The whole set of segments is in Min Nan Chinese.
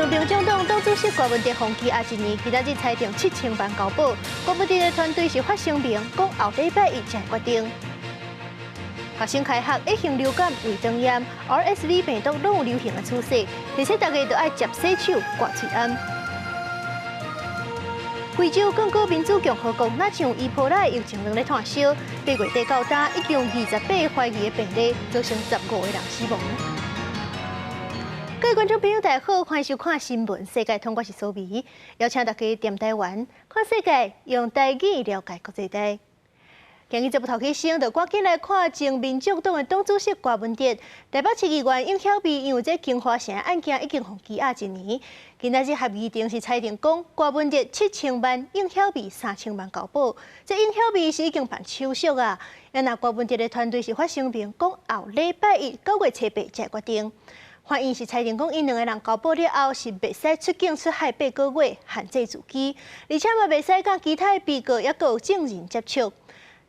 像民眾黨黨主席郭文哲予羈押一年，今仔日裁定七千萬交保。郭文哲的團隊是發聲明，講後禮拜一才決定。學生開學，乙型流感、胃腸炎、RSV 病毒攏有流行的趨勢，提醒大家都愛捷洗手、掛喙罨。非洲剛果民主共和國，若像伊波拉疫情仍咧湠燒，8月底到今已經有28個懷疑的病例，造成15個人死亡。各位觀眾朋友，大家好，歡迎收看新聞世界通，我是蘇美，邀請大家踮台灣看世界，用台語了解國際大。今日節目頭起先，就趕緊來看前民眾黨的黨主席郭文哲，台北市議員應曉薇因為這京華城案件已經予羈押一年。今仔日合議庭是裁定講，郭文哲七千萬，應曉薇3000萬交保。這應曉薇是已經辦手續啊，若郭文哲的團隊是發聲明講，後禮拜一9月初8才決定。法院是裁定講，𪜶兩个人交保了後是袂使出境出海八個月，限制住居，而且嘛袂使佮其他被告抑閣有證人接觸。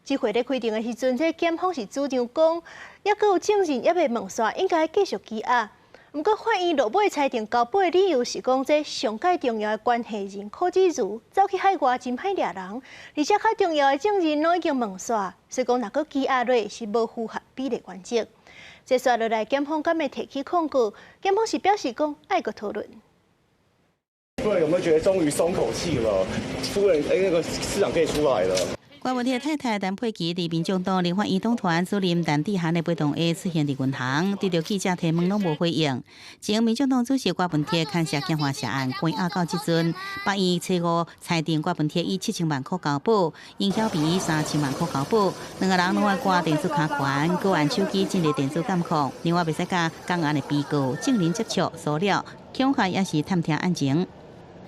這回咧開庭的時陣，這檢方是主張講，抑閣有證人猶未問煞，應該繼續羈押。毋過法院落尾裁定交保的理由是講，這上蓋重要的關係人柯志如走去海外真歹掠人，而且較重要的證人攏已經問煞，所以講若閣羈押落是無符合比例原則。這紲落來，檢方敢會提起控告？檢方是表示講愛閣討論。夫人有沒有覺得終於鬆口氣了？夫人，欸，那個市長可以出來了。郭文鐵太太陳佩琪佇民眾黨立法院黨團主任陳智菡的陪同下出現佇銀行，對著記者提問攏無回應。前民眾黨主席郭文鐵牽涉京華社案關押到這陣，法院初五裁定郭文鐵以七千萬塊交保，應曉薇以三千萬塊交保，兩个人攏愛掛電子卡環，閣按手機進入電子監控，另外袂使佮仝案的被告證人接觸、騷擾、恐嚇抑是探聽案情。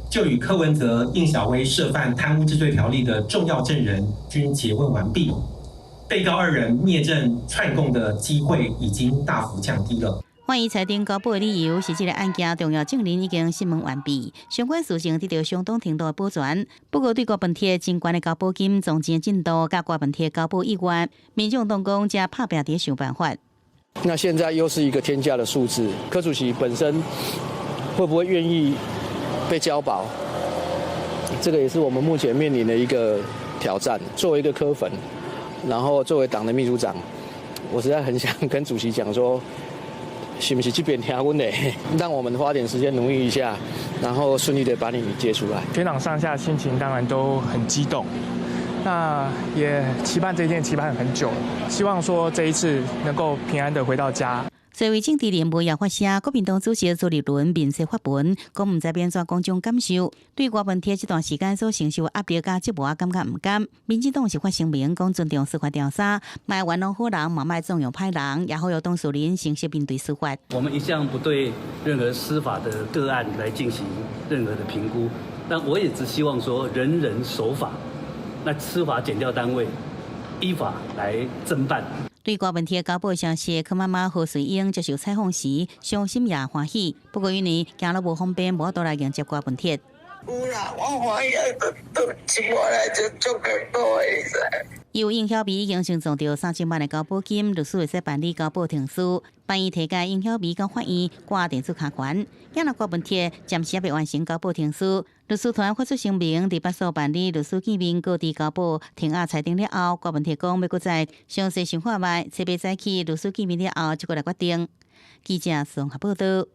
就與柯文哲、應曉薇涉犯貪污治罪條例的重要證人均詰問完畢，被告二人滅證串供的機會已經大幅降低了。法院裁定交保的理由是，這个案件重要證人已經訊問完畢，相關事情得到相當程度的保全。不過對郭文鐵真懸的交保金、總錢進度、佮郭文鐵交保意願，民眾黨講正拍拚佇想辦法。那現在又是一個天價的數字，柯主席本身會不會願意被交保？這個也是我們目前面臨的一個挑戰。作為一個柯粉，然後作為黨的秘書長，我實在很想跟主席講說，是不是這邊聽阮的，讓我們花點時間努力一下，然後順利的把你接出來。全黨上下心情當然都很激動，那也期盼這一天，期盼很久，希望說這一次能夠平安的回到家。作為政治人物也發聲，國民黨主席朱立倫面色發文，講毋知欲按怎講這種感受，對郭文鐵這段時間所承受壓力佮折磨感覺毋甘。民進黨是發聲明講尊重司法調查，莫冤枉好人，嘛莫縱容歹人，也呼籲當事人誠實面對司法。我們一向不對任何司法的個案來進行任何的評估，但我也只希望說人人守法，那司法檢調單位依法來偵辦。對郭文鐵交保消息，柯媽媽何瑞英接受採訪時，傷心也歡喜。不過因為行路無方便，無法度來迎接郭文鐵。有啦，我歡喜，都一無來就足感動的，你知。由應曉薇已經申請著三千萬的交保金，律師會使辦理交保程序。辦伊提交應曉薇到法院掛電子卡環，若郭文鐵暫時猶未完成交保程序，律師團發出聲明，佇北所辦理律師見面告知交保停押裁定了後，郭文鐵講欲閣再詳細想看覓，初八早起律師見面了後，才閣來決定。記者綜合報道。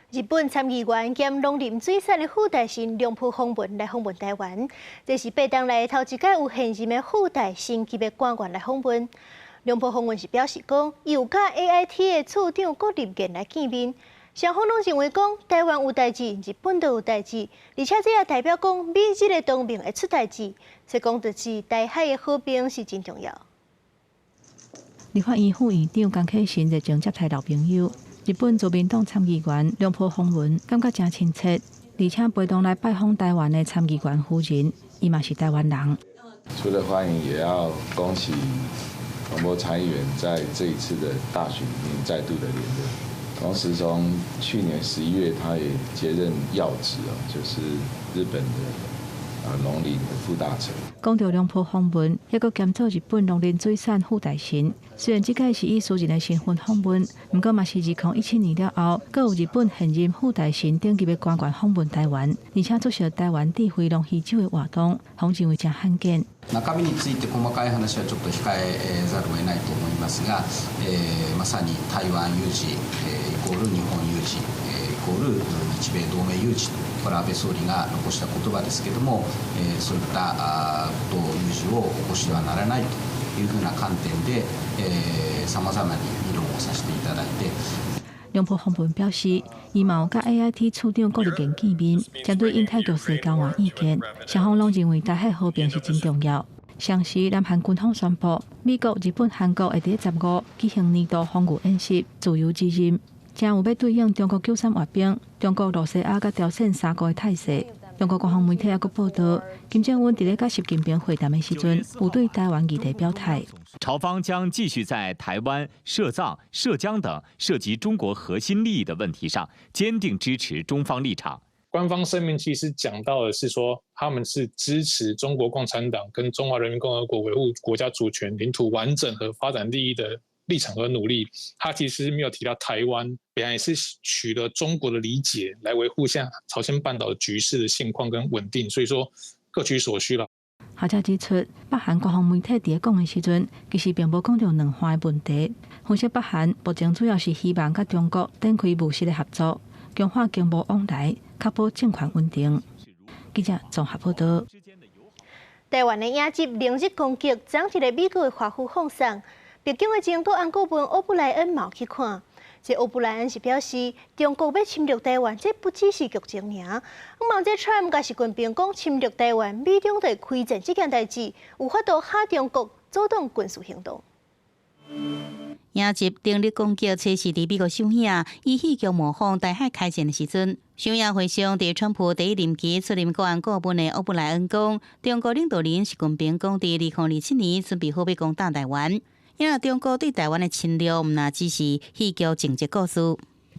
日本參議員兼農林水產的副大臣良浦豐文來訪問台灣，這是8冬來頭一擺有現任的副大臣級的官員來訪問。良浦豐文是表示講，伊有佮 AIT 的處長郭立言來見面，雙方攏認為講台灣有代誌，日本都有代誌，而且這也代表講美日的同盟會出代誌，所以講就是台海的和平是真重要。立法院副院長江啟臣熱情接待老朋友。日本自民黨參議員良浦豐文感覺誠親切，而且陪同來拜訪台灣的參議員夫人，伊嘛是台灣人。除了歡迎，也要恭喜彭博參議員在這一次的大選裡面再度的連任。同時，從去年11月，他也接任要職啊，就是日本的農林副大臣。講到龍婆訪問，抑閣兼做日本農林水產副大臣。雖然這擺是以私人的身份訪問，毋過嘛是2017年了後，閣有日本現任副大臣等級的官員訪問台灣，而且出席台灣智慧龍魚酒的活動，予人認為誠罕見。中身について細かい話はちょっと控えざるを得ないと思いますが、まさに台湾有事イコール日本有事イコール日米同盟有事、これは安倍総理が残した言葉ですけれども、そういったことを有事を起こしてはならないというふうな観点で、さまざまに議論をさせていただいて。龍婆訪問表示，伊嘛有佮 AIT 處長郭日健見面，針對印太局勢交換意見，雙方攏認為台海和平是真重要。同時，南韓軍方宣布，美國、日本、韓國會佇15舉行年度防禦演習，自由之刃，誠有欲對應中國九三閱兵、中國露西亞佮朝鮮三國的態勢。中國官方媒體猶閣報道，金正恩佇咧佮習近平會談的時陣，有對台灣議題表態。朝方將繼續在台灣、涉藏、涉疆等涉及中國核心利益的問題上，堅定支持中方立場。官方聲明其實講到的是說，他們是支持中國共產黨跟中華人民共和國維護國家主權、領土完整和發展利益的立場和努力。他其實沒有提到台灣，本來是取得中國的理解來維護現在朝鮮半島的局勢的現況跟穩定，所以說各取所需啦。學者指出，北韓官方媒體佇咧講的時陣，其實並無講著兩岸的問題。分析北韓目前主要是希望佮中國展開務實的合作，強化經貿往來，確保政權穩定。記者綜合報道。台灣的影集《零日攻擊》，昨一个美國的華府放送，白宮的前國安顧問歐布萊恩嘛去看。這歐布萊恩是表示，中國欲侵略台灣，這不只是劇情爾。毋過這川普佮習近平講侵略台灣，美中就會開戰這件代誌，有法度嚇中國阻擋軍事行動。影集《零日攻擊》測試佇美國首映，以戲劇模仿台海開戰的時陣，首映會上，佇川普第一任期出任國安顧問的歐布萊恩講，中國領導人習近平講，佇2027年準備好欲攻打台灣。因為中國對台灣的侵略，毋但只是戲劇情節故事。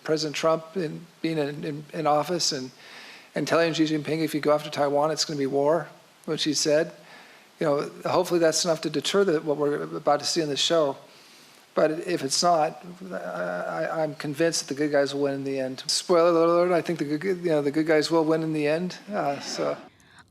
President Trump in being in office and telling Xi Jinping, if you go after Taiwan, it's going to be war, which he said. Hopefully that's enough to deter what we're about to see in the show. But if it's not, I'm convinced that the good guys will win in the end. Spoiler alert, I think the good guys will win in the end. So.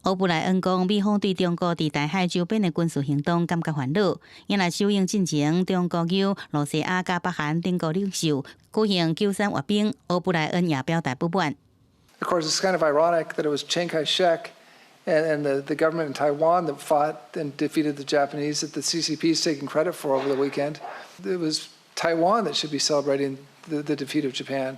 歐布萊恩講，美方對中國佇台海周邊的軍事行動感覺煩惱。因來首映進前，中國有露西亞佮北韓等國領袖舉行93閱兵，歐布萊恩也表達不滿。 Of course, it's kind of ironic that it was Chiang Kai-shek and the government in Taiwan that fought and defeated the Japanese that the CCP is taking credit for over the weekend. It was Taiwan that should be celebrating the defeat of Japan,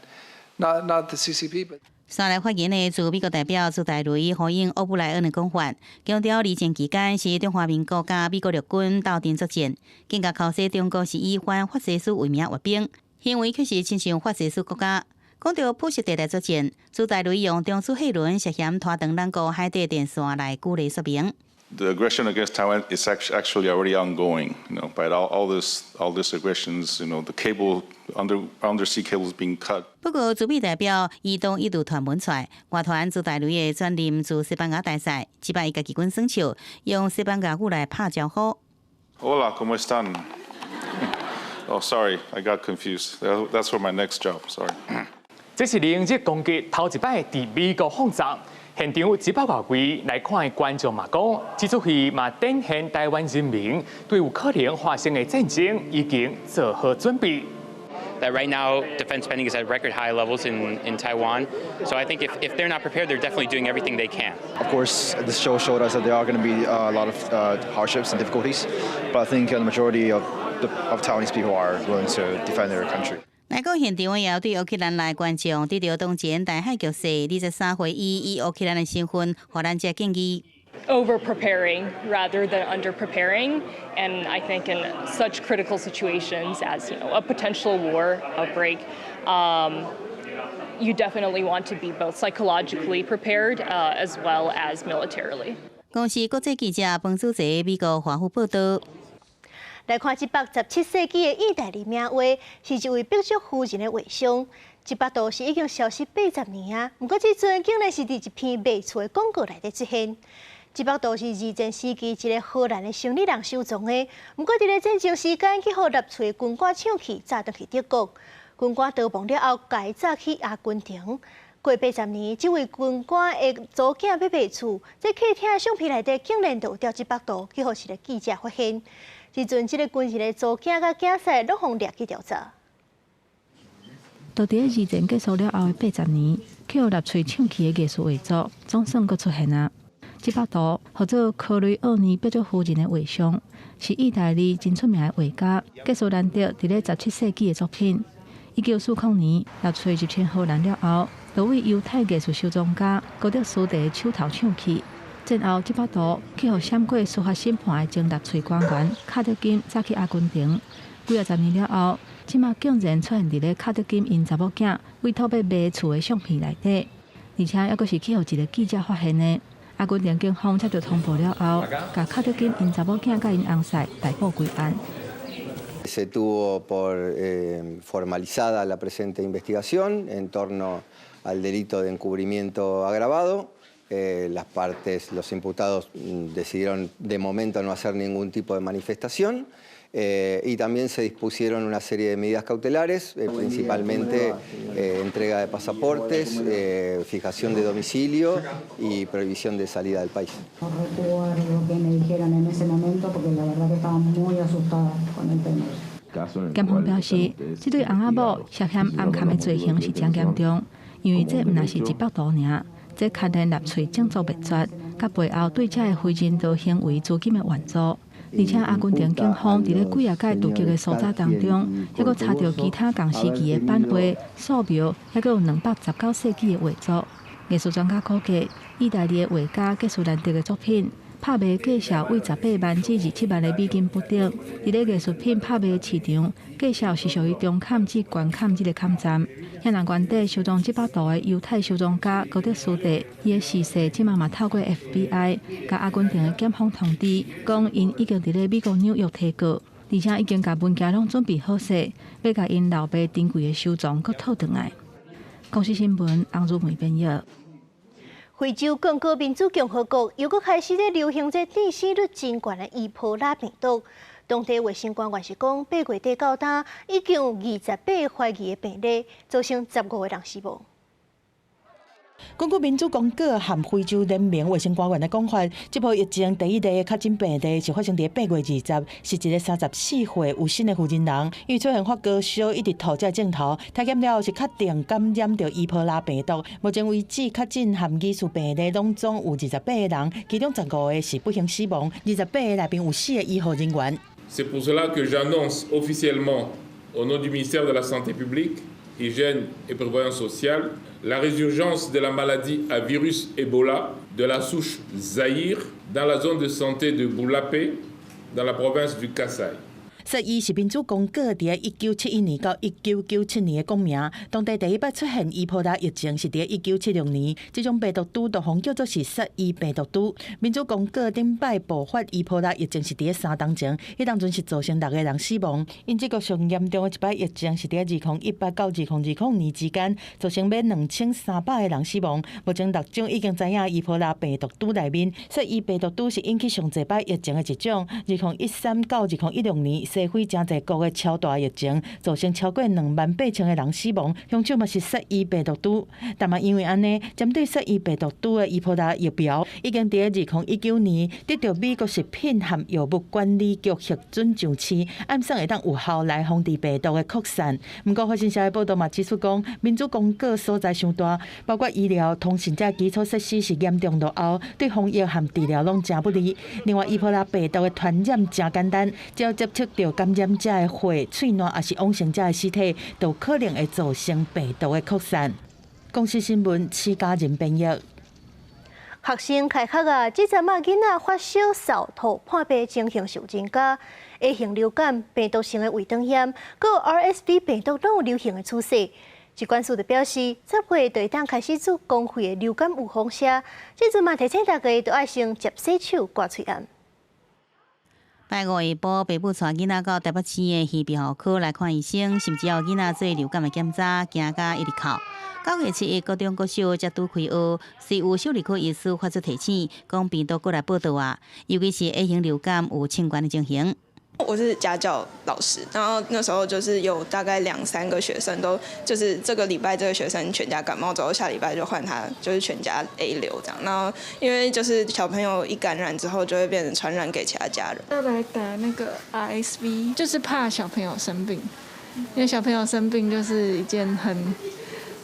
not the CCP. But 煞來發言的駐美國代表朱大雷呼應歐布萊恩的講法，強調二戰期間是中華民國佮美國陸軍鬥陣作戰，更加剾洗中國是以反法西斯為名閱兵，行為確實親像法西斯國家。講到灰色地帶作戰，朱大雷用中子貨輪涉嫌拖長兩國海底電線來舉例說明。 The aggression against Taiwan is actually already ongoing, but all this aggressions, the cable undersea cables being cut. 不過，駐美代表伊東一度傳聞出來，外傳朱大雷會轉任駐西班牙大使，這擺伊家己滾耍笑，用西班牙語來拍招呼。 Hola, ¿cómo están? Oh, sorry, I got confused. That's for my next job. Sorry. 這是零日攻擊頭一擺佇美國放送。現場100外位來看的觀眾嘛講，這齣戲嘛展現台灣人民對有可能發生的戰爭已經做好準備。 That right now defense spending is at record high levels in Taiwan. So I think if they're not prepared, they're definitely doing everything they can. Of course, this show showed us that there are going to be a lot of hardships and difficulties, but I think the majority of Taiwanese people are willing to defend their country. 來講現場也有對烏克蘭來觀眾，得著當前台海局勢，23歲伊以烏克蘭的身份，予咱這建議。 Over preparing rather than under preparing, and I think in such critical situations as a potential war outbreak, you definitely want to be both psychologically prepared as well as militarily. 公視國際記者彭祖澤美國華府報道。來看這幅17世紀的意大利名畫，是一位伯爵夫人的畫像。這幅圖是已經消失80年啊，毋過這陣竟然是佇一篇賣厝的廣告內底出現。這幅圖是二戰時期一个荷蘭的生理人收藏的，毋過佇咧戰爭時間去予納粹軍官搶去，炸轉去德國。軍官逃亡了後，共伊炸去阿根廷。過80年，這位軍官的查某囝欲賣厝，這客廳的相片內底竟然就有這幅圖，去予一个記者發現。這陣，這个軍人的查某囝佮囝婿攏予掠去調查。就佇咧二戰結束了後的80年，去予納粹搶去的藝術畫作，總算閣出現啊！這幅圖號做科雷奧尼伯爵夫人的畫像，是意大利真出名的畫家，傑斯蘭德佇咧17世紀的作品。1940年，納粹入侵荷蘭了後，就為猶太藝術收藏家高德斯蒂手頭搶去。戰後，這幅圖去予閃過司法審判的前納粹官員卡德金炸去阿根廷。幾仔十年了後，這馬竟然出現佇咧卡德金𪜶查某囝委託欲賣厝的相片內底，而且猶閣是去予一个記者發現的。阿根廷警方接到通報了後，共卡德金𪜶查某囝佮𪜶翁婿逮捕歸案。 Se tuvo por formalizada la presente investigación en torno al delito de encubrimiento agravado. Las partes, los imputados decidieron de momento no hacer ningún tipo de manifestación. Y también se dispusieron una serie de medidas cautelares, principalmente entrega de pasaportes, fijación de domicilio y prohibición de salida del país. No recuerdo qué me dijeron en ese momento porque la verdad que estaba muy asustada con el tema. 檢方表示，這對翁仔某涉嫌暗崁的罪行是真嚴重，因為這毋但是一幅圖爾，這牽連納粹種族滅絕，佮背後對這个非人道行為資金的援助。而且阿根廷警方佇咧幾仔改襲擊的搜查當中，猶閣查著其他仝時期的版畫、素描，猶閣有219世紀的畫作。藝術專家估計，意大利的畫家傑斯蘭德的作品，拍賣價數為18萬至27萬的美金不等。佇咧藝術品拍賣市場，價數是屬於中崁至懸崁這个崁站。遐人原底收藏這幅圖的猶太收藏家高德斯蒂，伊的逝世這馬嘛透過 FBI 共阿根廷的檢方通知，講𪜶已經佇咧美國紐約提告，而且已經共文件攏準備好勢，欲共𪜶老爸珍貴的收藏閣討轉來。公視新聞洪如梅編譯。非洲剛果民主共和國又閣開始咧流行這致死率真懸的伊波拉病毒。當地衛生官員是講，8月底到今已經有28個懷疑的病例，造成15個人死亡。根據民主剛果和非洲聯盟衛生官員的講法，這波疫情第一例確診病例是發生佇8月20，是一个34歲有新的婦人人，伊出現發高燒、一直吐這症頭，體檢了後是確定感染著伊波拉病毒。目前為止，確診和疑似病例攏總有28個人，其中15個是不幸死亡，28個內面有四个醫護人員。 C'est pour cela que j'annonce officiellement, au nom du ministère de la Santé publique, Hygiène et Prévoyance sociale, la résurgence de la maladie à virus Ebola de la souche Zaïre dans la zone de santé de Bulape, dans la province du Kasaï. 薩伊是民主剛果佇1971年到1997年的國名。當地第一擺出現伊波拉疫情是佇1976年，這種病毒株都予叫做是薩伊病毒株。民主剛果頂擺爆發伊波拉疫情是佇3冬前，彼當陣是造成六个人死亡。𪜶這個上嚴重的一擺疫情是佇2018到2020年之間，造成欲2300個人死亡。目前六種已經知影伊波拉病毒株內面，薩伊病毒株是引起上濟擺疫情的一種。2013到2016年，西非誠濟國的超大疫情，造成超過2萬8千個人死亡，兇手嘛是薩伊病毒株。但嘛因為按呢，針對薩伊病毒株的伊波拉疫苗，已經佇2019年得著美國食品和藥物管理局核准上市，按算會當有效來防治病毒的擴散。毋過，法新社的報道嘛指出講，民主剛果所在傷大，包括醫療、通訊這基礎設施是嚴重落後，對防疫和治療攏誠不利。另外，伊波拉病毒的傳染誠簡單，只要接觸著感染者的血、喙瀾，抑是往生者的屍體，都可能會造成病毒的擴散。公視新聞，施嘉仁編譯。學生開學啊，這陣仔囡仔發燒、嗽、吐、破病情形有增加，A 型流感、病毒性的胃腸炎，閣有 RSV 病毒攏有流行的趨勢。疾管署就表示，10月就會當開始注公費的流感預防射，這陣嘛提醒大家，著愛先捷洗手、掛喙罨。拜五下晡，爸母帶囡仔到台北市的耳鼻喉科來看醫生，甚至予囡仔做流感的檢查，驚甲一直哭。9月7日，高中國小才拄開學，雖有小兒科醫師發出提醒，講病毒閣來報到啊，尤其是 A 型流感有侵權的情形。我是家教老師，然後那時候就是有大概兩三個學生都，就是這個禮拜這個學生全家感冒之後，下禮拜就換他，就是全家 A 流這樣。然後因為就是小朋友一感染之後，就會變成傳染給其他家人。要來打那個 RSV，就是怕小朋友生病，因為小朋友生病就是一件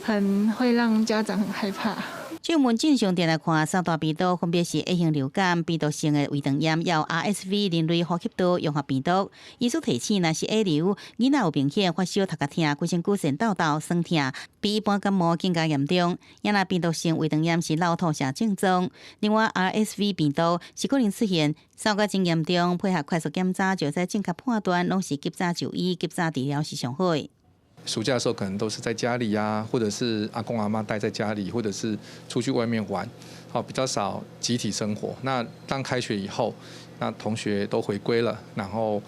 很會讓家長很害怕。就門診上電來看，三大病毒分別是 A 型流感、病毒性的胃腸炎，抑有 RSV 人類呼吸道融合病毒。醫師提醒，若是 A 流，囡仔有明顯發燒、頭殼疼、規身軀腺抖抖、酸痛，比一般感冒更加嚴重。抑若病毒性胃腸炎是落吐瀉症狀。另外，RSV 病毒是可能出現嗽甲真嚴重，配合快速檢查就會使正確判斷，攏是及早就醫、及早治療是上好的。暑假的時候可能都是在家裡啊，或者是阿公阿嬤帶在家裡，或者是出去外面玩，好，比較少集體生活。那當開學以後，那同學都回歸了，然後，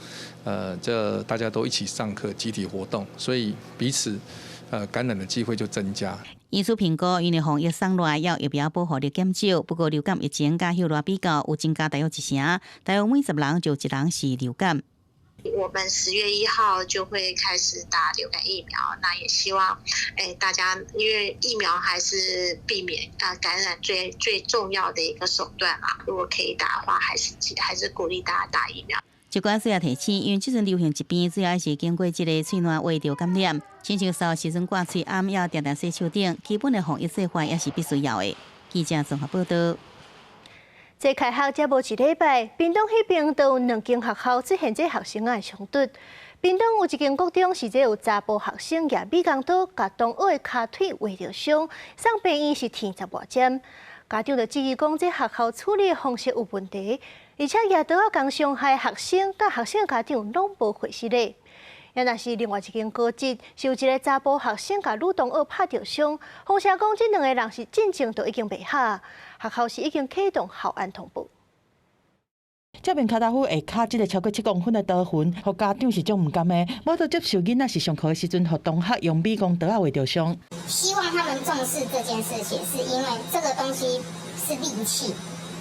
這大家都一起上課、集體活動，所以彼此，感染的機會就增加。醫師評估，因為防疫鬆來，抑疫苗保護力減少，不過流感疫情佮歇熱比較有增加大約一成，大約每10人就一人是流感。我們10月1號就會開始打流感疫苗，那也希望，大家因為疫苗還是避免感染最最重要的一個手段嘛。如果可以打的話，還是鼓勵大家打疫苗。疾管署也提醒，因為這陣流行疾病主要是經過這个喙瀾話著感染，親像嗽時陣掛喙罨，抑定定洗手等，基本的防疫做法也是必須要的。記者綜合報道。這開學才無一禮拜，屏東彼邊就有兩間學校出現這學生仔的衝突。屏東有一間國中是這有查埔學生舉美工刀，共同學的跤腿劃著傷，送病院是天十外針。家長就質疑講，這學校處理的方式有問題，而且舉刀仔共傷害學生，佮學生家長攏無回事咧。抑若是另外一間高職，是有一个查埔學生共女同學拍著傷，風聲講這兩个人是進前就已經袂合，學校是已經啟動校安通報。這邊跤踏夫下跤這个超過7公分的刀痕，予家長是足毋甘的，無法度接受囡仔是上課的時陣，予同學用美工刀仔劃著傷。希望他們重視這件事情，是因為這個東西是利器，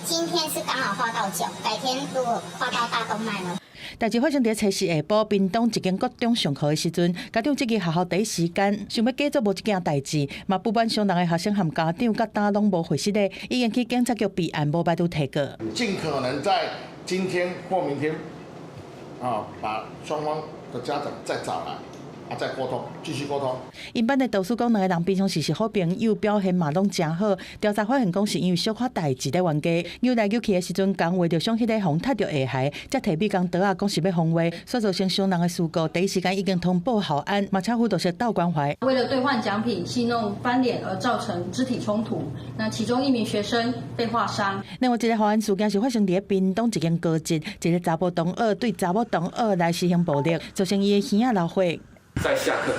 今天是剛好劃到腳，改天如果劃到大動脈呢？代誌發生佇初四下晡，屏東一間國中上課的時陣，家長質疑學校第一時間想欲假做無這件代誌，嘛不滿傷人的學生和家長佮今攏無回失的，已經去警察局備案，無排除提告。盡可能在今天或明天，啊，把雙方的家長再找來。啊，再溝通，繼續溝通。𪜶班的導師講，兩个人平常時是好朋友，表現嘛攏誠好。調查發現講是因為小可代誌的冤家，扭來扭去的時陣，共劃著傷彼个予踢著下頦，才提美工刀仔講是欲防衛，所造成傷人的事故，第一時間已經通報校安，嘛請輔導室鬥關懷。為了兌換獎品，戲弄翻臉而造成肢體衝突，那其中一名學生被劃傷。另外一个校安事件是發生佇屏東一間高職，一个查埔同學對查某同學來施行暴力，造成伊的耳仔流血。在下課，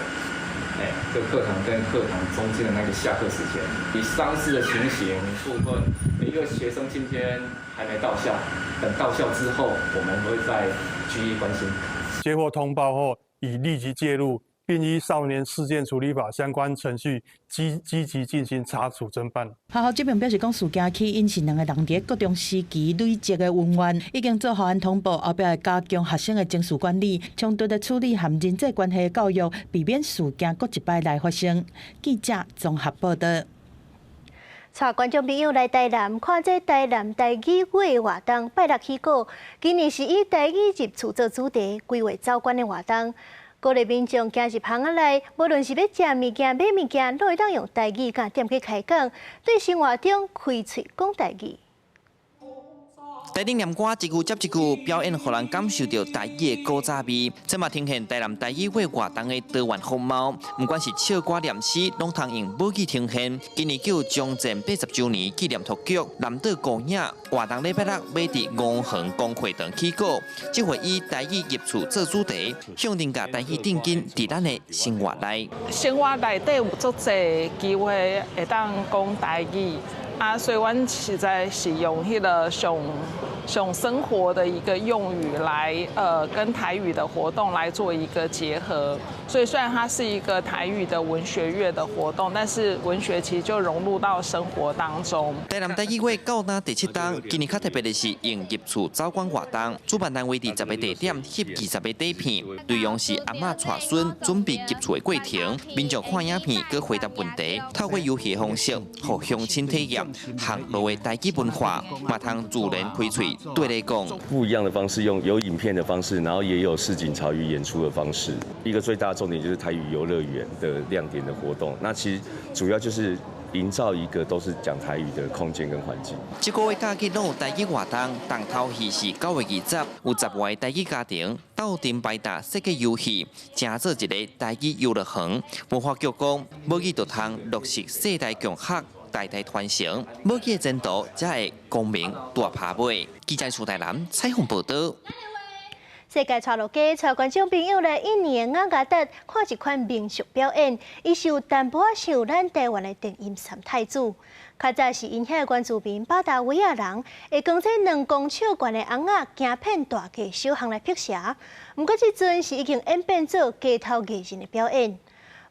哎，這個課堂跟課堂中間的那個下課時間，以傷勢的情形部分，每一個學生今天還沒到校，等到校之後，我們會再逐一關心。接獲通報後，已立即介入，並依少年事件處理法相關程序積極進行查處偵辦。學校這邊表示講，事件起因是兩个人佇國中時期累積的恩怨，已經做校安通報，後壁會加強學生的情緒管理、衝突的處理和人際關係的教育，避免事件閣一擺來發生。記者綜合報道。帶觀眾朋友來台南看這台南台語月活動，拜六起鼓，今年是以台語入厝做主題，規劃走館的活動。鼓勵民眾行入巷仔內，無論是欲食物件、買物件，攏會當用台語佮店家開講，對生活中開喙講台語。台頂念歌一句接一句，表演，予人感受著台語的古早味。這嘛呈現台南台語月活動的多元風貌，毋管是唱歌念詩，攏通用母語呈現。今年叫將戰80週年紀念托劇《南島孤影》活動禮拜六欲佇吳園公會堂起鼓，這回以台語入厝做主題，向定共台語釘根佇咱的生活內。生活內底有足濟機會會當講台語，啊，所以阮實在是用彼个上用生活的一個用語來，跟台語的活動來做一個結合。所以雖然它是一個台語的文學月的活動，但是文學其實就融入到生活當中。台南台語月到今第七冬，今年較特別的是營業處走館活動，主辦單位佇10个地點翕20个底片，內容是阿嬤帶孫準備入厝的過程，民眾看影片閣回答問題，透過遊戲的方式，予鄉親體驗巷路的台語文化，嘛通自然開喙對咧講。不一樣的方式，用有影片的方式，然後也有市井潮語演出的方式。一個最大的重點就是台語遊樂園的亮點的活動。那其實主要就是營造一個都是講台語的空間跟環境。這個月假期攏有台語活動，重頭戲是9月20，有10外台語家庭鬥陣排搭設計遊戲，成做一个台語遊樂園。文化局講，母語就通落實世代共學、代代傳承，母語的前途才會光明大拍尾。記者蘇台南採訪報導。世界帶落街，帶觀眾朋友來印尼的雅加達看一款民俗表演，伊是有淡薄仔像咱台灣的電音三太子。較早是𪜶遐的原住民巴達維亞人，會扛這2公尺懸的尪仔，行遍大街小巷來辟邪。毋過這陣是已經演變做街頭藝人的表演。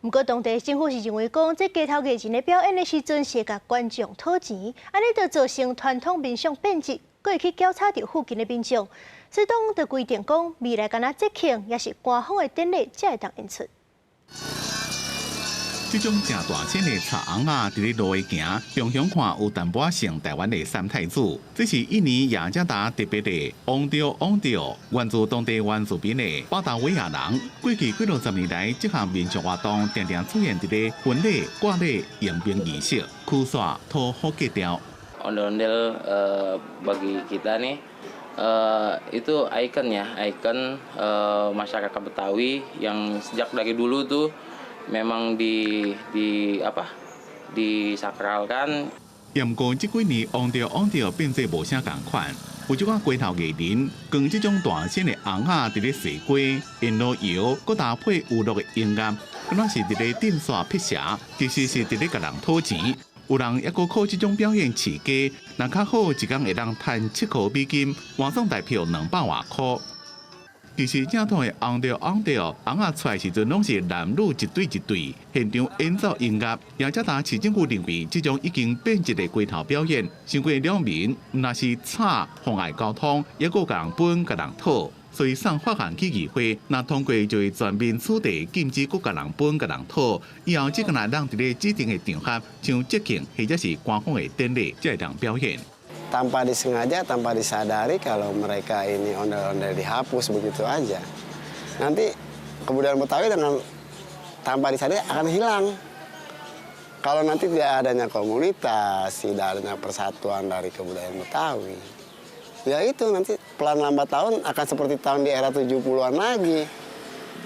毋過當地政府是認為講，這街頭藝人的表演的時陣是會共觀眾討錢，按呢就造成傳統民俗變質，閣會去攪吵著附近的民眾。所以當就規定講，未來干焦節慶抑是官方的典禮才會當演出。這種誠大身的賊尪仔，佇咧路下行，雄雄看有淡薄仔像台灣的三太子。這是印尼雅加達特別的ondel-ondel，源自當地原住民的巴達維亞人。過去幾落十年來，這項民俗活動定定出現佇咧婚禮、割禮、迎賓儀式、驅煞討好格調。 Ondel-ondel bagi kita nih itu ikon ya, ikon masyarakat Betawi yang sejak dari dulu tuh memang di di apa disakralkan. 毋過這幾年，ondel-ondel 變做無啥仝款，有一寡街頭藝人，扛這種大身的尪仔佇咧踅街，沿路搖，閣搭配娛樂的音樂，敢若是佇咧鎮煞辟邪，其實是佇咧共人討錢。有人猶閣靠這種表演飼家，若較好一工會當賺7箍美金，換算台票200外箍。其實正統的ondel-ondel尪仔出來時陣，攏是男女一對一對，現場演奏音樂。雅加達市政府認為，這種已經變質的街頭表演，傷過擾民，毋但是吵妨礙交通，猶閣共人分共人討，所以送法案去議會，若通過就會全面取締禁止閣共人分共人討。以後只敢若當佇咧指定的場合，像節慶或者是官方的典禮，才會當表演。 Tanpa disengaja, tanpa disadari kalau mereka ini ondel-ondel dihapus begitu aja. Nanti kebudayaan Betawi dengan tanpa disadari akan hilang. Kalau nanti tidak adanya komunitas, tidak adanya persatuan dari kebudayaan Betawi, ya itu nanti pelan lambat laun akan seperti tahun di era 70-an lagi.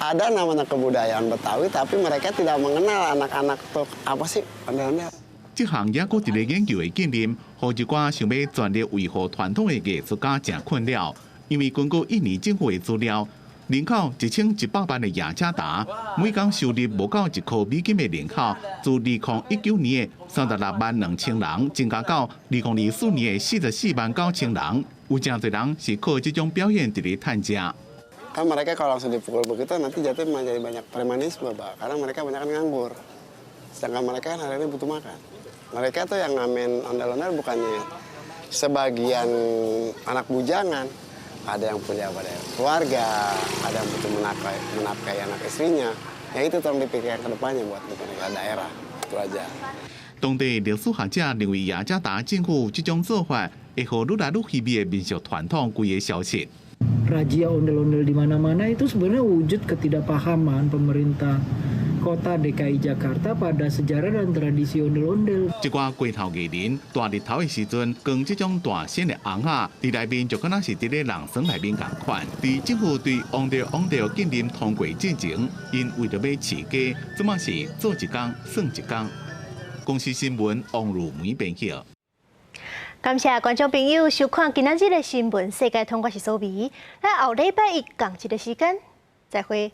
Ada namanya kebudayaan Betawi, tapi mereka tidak mengenal anak-anak tuh apa sih ondel-ondel. 這項猶閣佇咧研究的禁令，予一寡想欲全力維護傳統的藝術家誠困擾，因為根據印尼政府的資料，人口1100萬的雅加達，每工收入無夠1箍美金的人口，自2019年的36萬2千人，增加到2024年的44萬9千人。有誠濟人是靠這種表演佇咧趁食。 Kan mereka kalau langsung dipukul begitu nanti jatuhnya menjadi banyak premanisme, Pak. Karena mereka banyak kan nganggur. Sedangkan mereka kan hari ini butuh makan. Mereka tuh yang ngamen ondel-ondel bukannya sebagian anak bujangan. Ada yang punya pada keluarga, ada yang butuh menafkahi, menafkahi anak istrinya. Ya itu tolong dipikirkan ke depannya buat pemerintah daerah. Itu aja. 當地歷史學者認為，雅加達政府這種做法會予愈來愈稀微的民俗傳統規个消失。 Razia ondel-ondel di mana-mana itu sebenarnya wujud ketidakpahaman pemerintah kota DKI Jakarta pada sejarah dan tradisi ondel-ondel. 這寡街頭藝人大日頭的時陣，扛這種大身的尪仔，佇內面就敢若是佇咧人床內面仝款。佇政府對ondel-ondel禁令通過進前，𪜶為著欲飼家，這馬是做一工算一工。公視新聞王如梅編輯。感謝觀眾朋友收看今仔日的新聞世界通，我是蘇美。咱後禮拜一仝一个時間，再會。